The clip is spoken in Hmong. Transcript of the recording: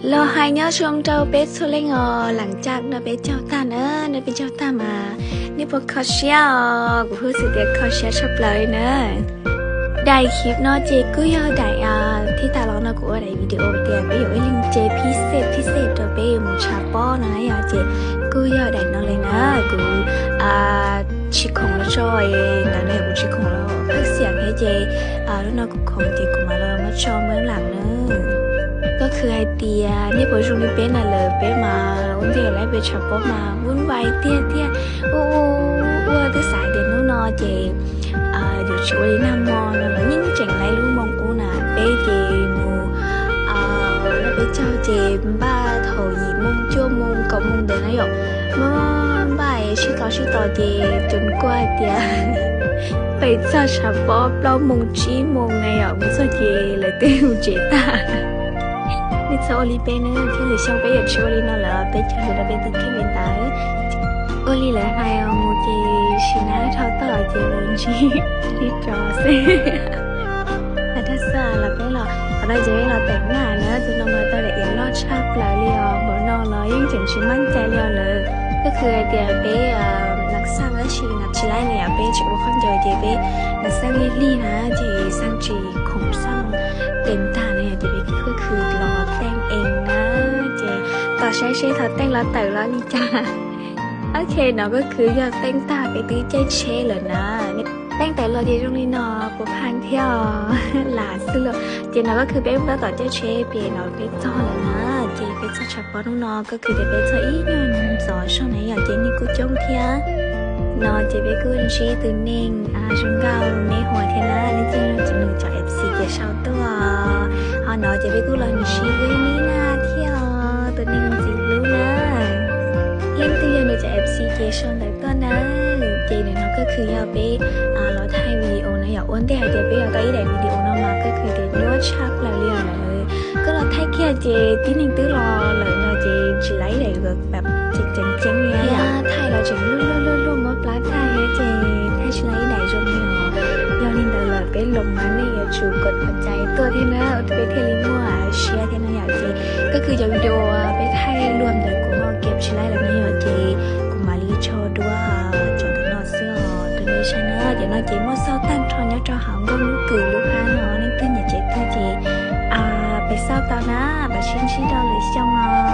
Los hais nyob zoo rau peb txhua leej os, lam caj noj peb caug tag na, noj peb caug tag mas nej puas kho siab os? Kuv hu xwm tias kho siab tshaj plaws li na. Daim clip no ces kuj yog daim thib tas los no kuv ua daim video tias peb yuav ua ib lub tsev phib xej phib xej rau peb yuav mus tshav pob no na yom, ces kuj yog daim no li na. Kuv tsis khoom los tso ntawm no, kuv tsis khoom los phaj xiam thiab ces lub no kuv khoom ces kuv mam los muab tso muab lam na. Koj khwv hais tias nej puas zoo li peb na lawm, peb mas ua ntej lawm peb tshav pob mas vuj vais tiag tiag, ua ua ua twb xav hais tias hnub no ces yuav tsis ua li nag hmo no los yeej tseem laib lub moo qub na, peb ces mus noj peb caug ces npaj thaum yim moo cuaj moo kaum moo ntawd na yom, npaj sib tos sib tos ces tsuas kuaj hais tias pem txog tshav pob plaub moo tsib moo na yom, mus txog ces lawv twb mus tsev tag. Nej txhob ua li peb na, thiab lwm xyoo peb yuav tsis ua li no lawm, peb cog lus rau peb tus kheej li ntawd. Ua li lawv hais os, mus ces sim neej dhau toj ces mus ntsib ib tso xwb. Hais tag xwb los peb los qhov no ces peb los teem nag na, tus no mas tau daim iav loj tshaj plaws li os, npaum no los yeej tseem tsis maj cai li os lawm. Koj khwv hais tias peb nas xaj tab sis nas tsis laib na yom, peb tsis ua khaub ncaws ces peb nas xaj lig lig na, ces xaj tsis khoom xaj tes tag na yom, ces peb koj khwv los teem ees na, ces tos saib seb thaum teem los tawm los li cas. Ok, no koj khwv yog teem tag peb twb caij tsheb lawm na. Teem tawm los ces zoo li no, puas phan thiab os? Lam xwb los. Ces no koj khwv peb tab tom caij tsheb pem no peb txog lawm na, ces peb txog tshav pob hnub no koj khwv tias peb txog ib nyuag ntxov zog na yom, ces neeg kuj coob thiab. No ces peb kuj ntsib tus neeg zoo nkauj me huam thiab na, nej txawj tsis nws cov F C ces sau tuaj. Ho no ces peb kuj los ntsib Vis Nis na thiab os, tus neeg ntxim hlub na. Leej twg yog nws cov F C ces sau ntawv tuaj na. Ces nim no koj khwv yog peb los thaij video na yom, ua ntej hais tias peb yuav tau ib daim video no mas koj khwv tias nyuaj tshaj plaws li os lawm. Koj los thaij kiag ces tib neeg twb los lawm no ces tsis laib ib daim tseem ceev ceev li thiab, thaij los tseem luj luj luj luj muab plab tag thiab ces thaij tsis laib ib daim zoo li os. Yog li ntawd lawm peb los mas nej yuav tsum kom pom cai tuaj thiab na, peb thiaj li muaj siab thiab na yom. Ces koj khwv cov video peb thaij luag ntawd kuv ho kiam tsis laib lawm na yom, ces kuv mam li tso duab tso ntawm no xwb os rau nej saib na. Cov no ces muaj xauj tag nrho nyob rau hauv nkauj lub kws lub hab no, leej twg nyiam tsev twg ces peb xauj tau na, peb sib ntsib rau lwm xyoo os.